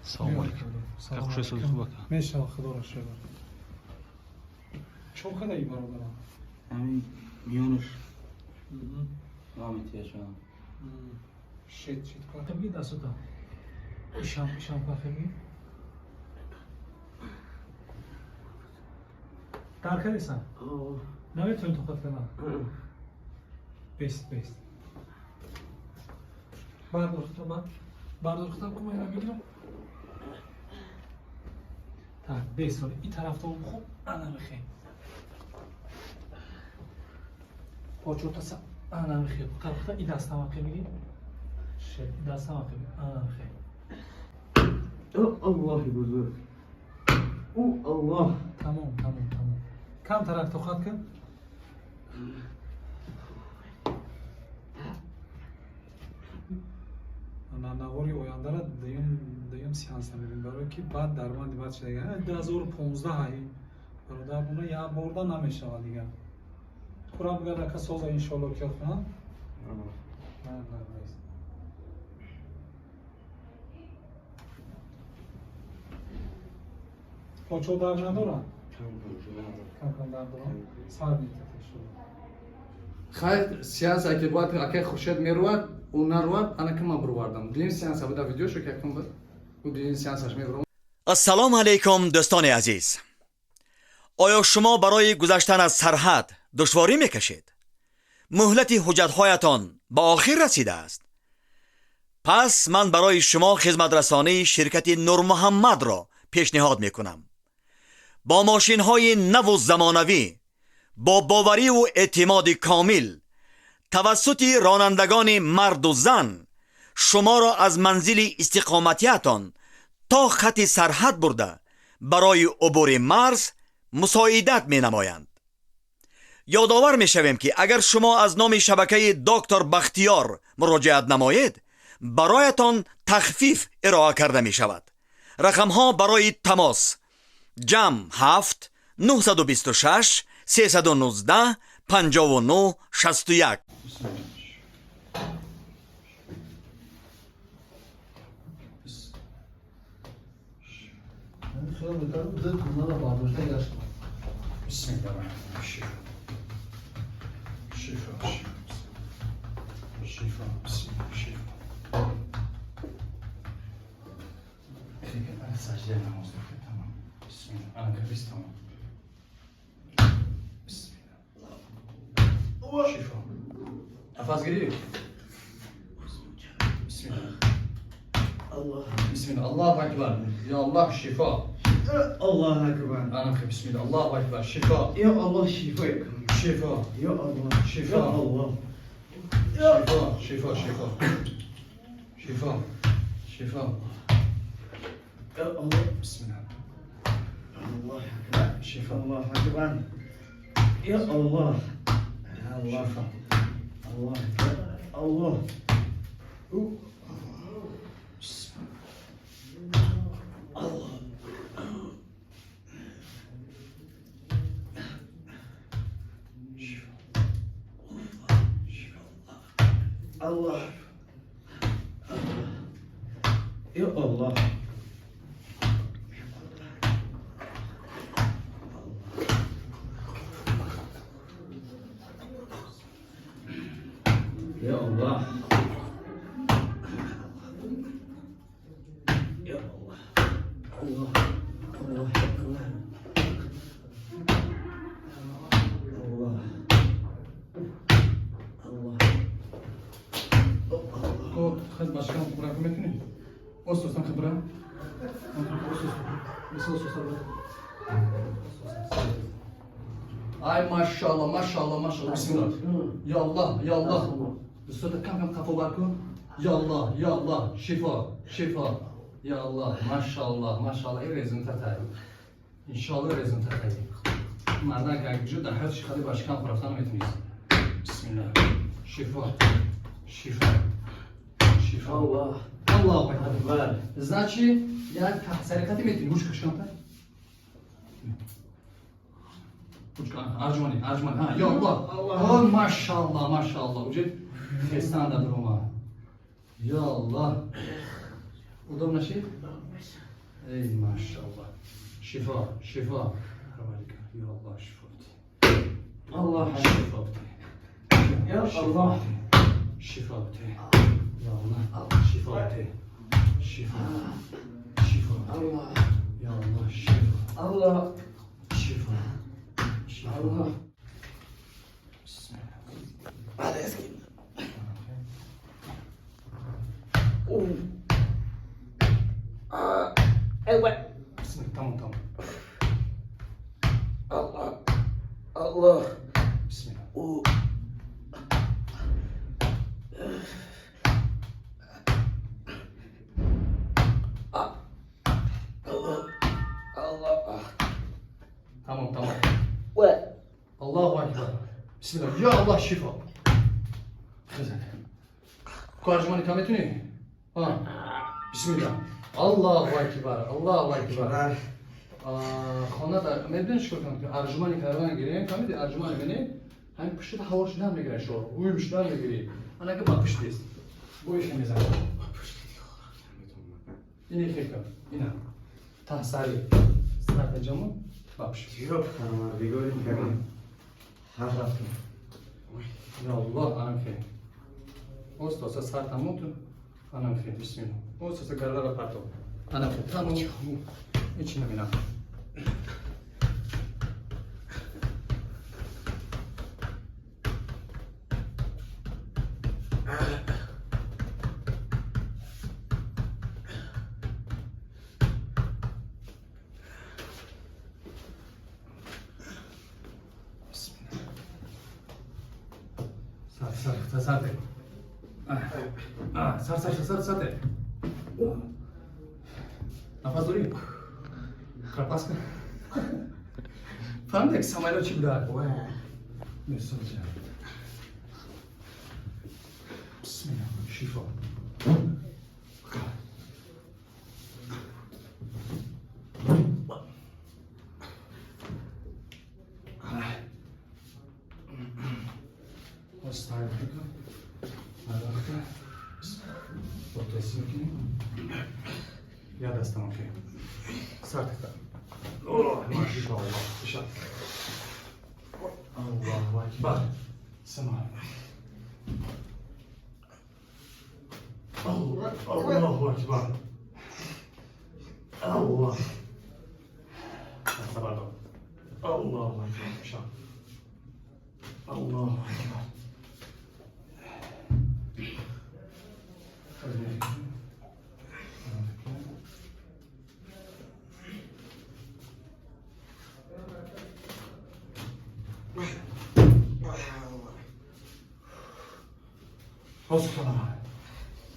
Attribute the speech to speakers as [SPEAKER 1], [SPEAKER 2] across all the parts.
[SPEAKER 1] Салом алейкум. Как хуши хуб ака?
[SPEAKER 2] Мешава, худоро шукр. Чо кадаи, бародарам?
[SPEAKER 3] Ҳамин миёнаш наметиҳашам.
[SPEAKER 2] Шит, шит кунам. Дастута. Ишам, ишам кахеги. Дар кадесан? Наметавонӣ тоқат кардан? Бест, бест. Бардор худам, бар. Бардор худам, кумай бигирам. Так, бест, вали ин тарафта хуб ана мехе. Почотаса ана мехе. Тарафта и дастама ке миги. Шет, и дастама ке. Ана мехе.
[SPEAKER 3] О Аллоҳи бузург, о Аллоҳ!
[SPEAKER 2] Тамом, тамом, тамом. Кам тараф тоқат кун. Навори ояндара дуюм сеанс намебинем, барое ки баъд дарманди баъд шуда 2015 ҳай бародар, уна як борда намешавад дигар. Кура бигар ака, соза, иншоалло, ки хона. На, на, нест. Почо дард надорад? Кам кам дард дорад, сар метад, иншоалло.
[SPEAKER 4] Хайр, сеанс аки бояд акай Хуршед мерувад, ӯ наруад, ана ки ман бировардам. Дуюм сеанс буда, видеошо ки якум буд. Ӯ дуюм сеансаш мебурам.
[SPEAKER 5] Ассалому алайкум, дӯстони азиз! Оё шумо барои гузаштан аз сарҳад душворӣ мекашед? Муҳлати ҳуҷҷатҳоятон ба охир расидааст? Пас ман барои шумо хизматрасонии ширкати Нурмуҳаммадро пешниҳод мекунам. Бо мошинҳои наву замонавӣ, бо бовариву эътимоди комил, тавассути ронандагони марду зан шуморо аз манзили истиқоматиятон то хати сарҳад бурда, барои убури марз мусоидат менамоянд. Ёдовар мешавем, ки агар шумо аз номи шабакаи Доктор Бахтиёр муроҷиат намоед, бароятон тахфиф ироа карда мешавад. Рақамҳо барои тамос: +7 926 319 59 61.
[SPEAKER 2] Хел мекардам, ду тоннала бардошта гаштам.
[SPEAKER 4] Бисмиллаҳир. Шифо. Шифо. Бисмилла. Шифо. Хеле сажда намоз бикун, тамом. Бисмилла. Ана кабис, тамом. Бисмилла. Шифо. Нафас гирифт. Бисмилла.
[SPEAKER 3] Аллоҳ!
[SPEAKER 4] Бисмилла. Аллоҳу акбар. Я Аллоҳ, шифо.
[SPEAKER 3] Аллоҳ акбар!
[SPEAKER 4] Ана бисмилла. Аллоҳу акбар. Шифо.
[SPEAKER 3] Ё Аллоҳ, шифо кун!
[SPEAKER 4] Шифо.
[SPEAKER 3] Ё Аллоҳ!
[SPEAKER 4] Шифо.
[SPEAKER 3] Ё Аллоҳ!
[SPEAKER 4] Шифо, шифо, шифо. Шифо. Шифо.
[SPEAKER 3] Ё Аллоҳ!
[SPEAKER 4] Бисмилла.
[SPEAKER 3] Аллоҳ акбар!
[SPEAKER 4] Шифо.
[SPEAKER 3] Аллоҳ акбар! Ё Аллоҳ! Аллоҳ!
[SPEAKER 4] Шифо.
[SPEAKER 3] Аллоҳ акбар! Аллоҳ! Аллоҳ!
[SPEAKER 4] Шифо. Шифо.
[SPEAKER 3] Аллоҳ! Ё Аллоҳ! Ё Аллоҳ! Ё Аллоҳ! Аллоҳ! Аллоҳ акбар! Аллоҳ! Аллоҳ!
[SPEAKER 4] То хез башкам хубра метунӣ? Остостан хибра. Остостан. Ай, машалло, машалло, машалло. Бисмилла. Я Аллоҳ, я Аллоҳ. Дӯстота кам кам қафо бар кун. Я Аллоҳ, я Аллоҳ, шифо, шифо. Я Аллоҳ, машаллоҳ, машаллоҳ. Ин результат ай. Иншаллоҳ, результат ай. Мардак як ҷо дар ҳар чи хади башкам рафтан наметунист. Бисмилла. Шифо. Шифо. Шифо.
[SPEAKER 3] Аллоҳ!
[SPEAKER 4] Аллоҳу акбар.
[SPEAKER 3] Акбар!
[SPEAKER 4] Значит, як сарикати метунӣ. Гӯш кашканта. Гӯш кан. Арҷмани, арҷмани. Ҳа, я Аллоҳ.
[SPEAKER 3] Аллоҳ.
[SPEAKER 4] О, машаллоҳ, машаллоҳ. Уже хестан дар дурума. Я Аллах. Удобно шид? Эй, машаллах. Шифо, шифо. Я Аллах, шифо.
[SPEAKER 3] Аллах.
[SPEAKER 4] Шифо.
[SPEAKER 3] Я Аллах.
[SPEAKER 4] Шифо. Я Аллах. Шифо. Шифо. Шифо.
[SPEAKER 3] Аллах.
[SPEAKER 4] Я Аллах, шифо.
[SPEAKER 3] Аллах.
[SPEAKER 4] Шифо. Шифо.
[SPEAKER 3] Аллах.
[SPEAKER 4] Бисмиллах. Бисмиллах. Тамом, тамом.
[SPEAKER 3] Аллах. Аллах.
[SPEAKER 4] Бисмиллах.
[SPEAKER 3] Аллах.
[SPEAKER 4] Тамом, тамом.
[SPEAKER 3] Ва.
[SPEAKER 4] Аллаху акбар. Бисмиллах. Я Аллах, шифо. Хизат. Карҷумани кам метунӣ? Бисмиллах. Аллаху акбар. Аллаху акбар. Хона дар мебинед чикор кунам? Арҷумани кардан гирем, фаҳмиди? Арҷумани бинед, ҳамин пушти ҳаво шудан мегирад шо. Уйм шудан мегирӣ. Анака ба пушт аст. Боиша мезанад. Ини хека. Ина. Таҳсари. Сарта ҷаму ба пушт.
[SPEAKER 3] Ёп, бигорим кардем. Ҳар рафтем.
[SPEAKER 4] Я Аллах, анамхе. Оста сар тамом ту. Анамхе, бисмиллах. Оста гардара партов. Анамхе, тамом. Ҳеч наминам. Сар, сар, сар, сар. Сар, сар, сар, сар. Нафас дорӣ? Крапаска. Фаҳмидӣ, самолёт чӣ буда? Месоҷа. Бисмиллах, шифо. Я дастам, окей. Сар така. О, машаллах. Аллаху акбар. Сама. Аллаху акбар. Аллах. Пардон. Аллаху акбар. Аллаху акбар.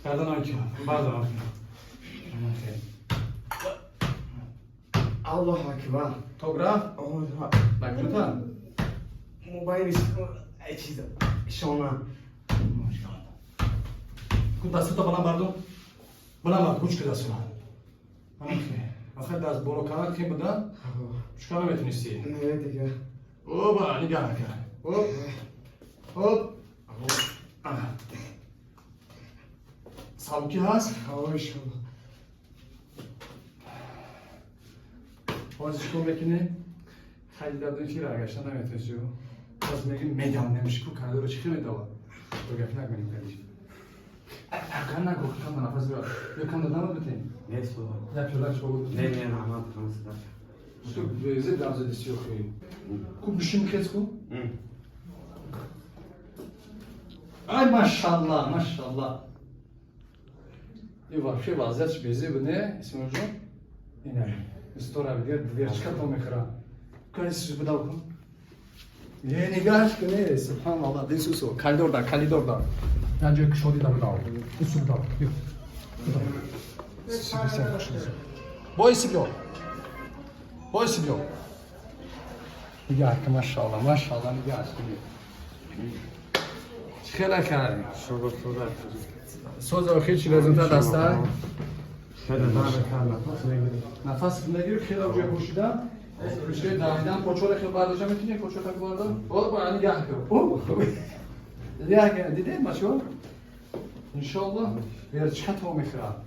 [SPEAKER 4] Гардан акбар. Бардор.
[SPEAKER 3] Аллаху акбар.
[SPEAKER 4] Тограф? Накрута?
[SPEAKER 3] Мобайл чиз шона.
[SPEAKER 4] Ку дастато баланд бардор. Баланд бардор, гӯш ки дастура. Охир даст боло кардан ким буда? Чикор наметунистӣ?
[SPEAKER 3] Не дига.
[SPEAKER 4] Оба, нигаҳ кард. Оп. Оп. Сабукӣ ҳаст?
[SPEAKER 3] Иншаллоҳ.
[SPEAKER 4] Ҳозир чикор мекунӣ? Хайли дардони фира гашта наметунистӣ. Боз мегӣ медам намеши ку коридорро чӣ хел медавад? Гап накунем кадиш. Акан нагу, кам нафас бира. Ё кам додам битем?
[SPEAKER 3] Не суҳ.
[SPEAKER 4] Як пиёла чой буд.
[SPEAKER 3] Не, не, раҳмат, хамсада.
[SPEAKER 4] Ту безе дам задисти охи. Ку бишин хез ку? Ай машаллах, машаллах. И вообще вазъиятш безе буд, не, Исмоилҷон? Ина, истора дигар дверчка то мехӯрам. Каси будав кун. Не, нигаҳш кун, субҳаналлоҳ, дисусу, коридор да, коридор да. Як ҷои кушодӣ да будав. Усу будав. Ё. Бойси биё. Бойси биё. Нигаҳ кун, машаллоҳ, машаллоҳ, нигаҳ кун. Чӣ хеле кардӣ?
[SPEAKER 3] Шукр худо.
[SPEAKER 4] Соз охир чӣ лозимтар даста?
[SPEAKER 3] Хеле дард кард, нафас мегирӣ.
[SPEAKER 4] Нафас мегирӣ, хеле ҷой пӯшида. Пӯшида давидан, почора хел бардошта метунӣ, почора так бардор. О, ба нигаҳ кун. О, нигоҳ кун, дидед бачаҳо? Иншоаллоҳ, чӣ хато мехӯрад.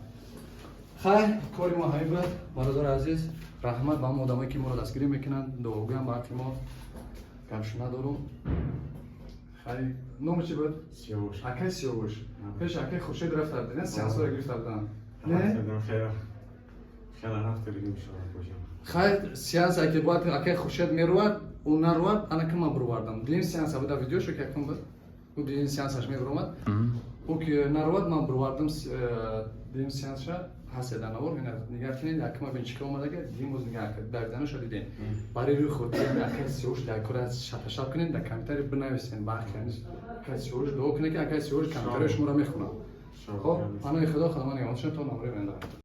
[SPEAKER 4] Хайр, кори мо ҳамин буд, бародари азиз. Раҳмат ба ҳама одамое, ки моро дастгирӣ мекунанд, дуогӯям ба ҳаққи мо. Гапшу надорум. Хайр, номи чӣ буд?
[SPEAKER 3] Сиёвуш.
[SPEAKER 4] Акай Сиёвуш. Пеш акай Хуршед рафта будед, сеансҳоро гирифта буданд, не?
[SPEAKER 3] Хеле хеле рафта бигим, иншоаллоҳ, бошем.
[SPEAKER 4] Хайр, сеанс, ки бояд акай Хуршед мерувад, ӯ наруад, ана ки ман бировардам. Дуюм сеанса буда, видеошо ки якум буд, ӯ дуюм сеансаш мебиромад, ӯ ки наруад, ман бировардам. Дуюм сеансша ҳаст дар навор, ина нигар кунед. Якума бин чика омадага, дуюм боз нигар давиданаша дидем. Барои рӯи хотири акай Сиёвуш дар кора шапашап кунед, дар комментарий бинависед ба акай Сиёвуш, дуо кунед, ки акай Сиёвуш комментарии шуморо мехонад. Хоб, паноҳи Худо, Худо нигоҳбоншон то навори оянда.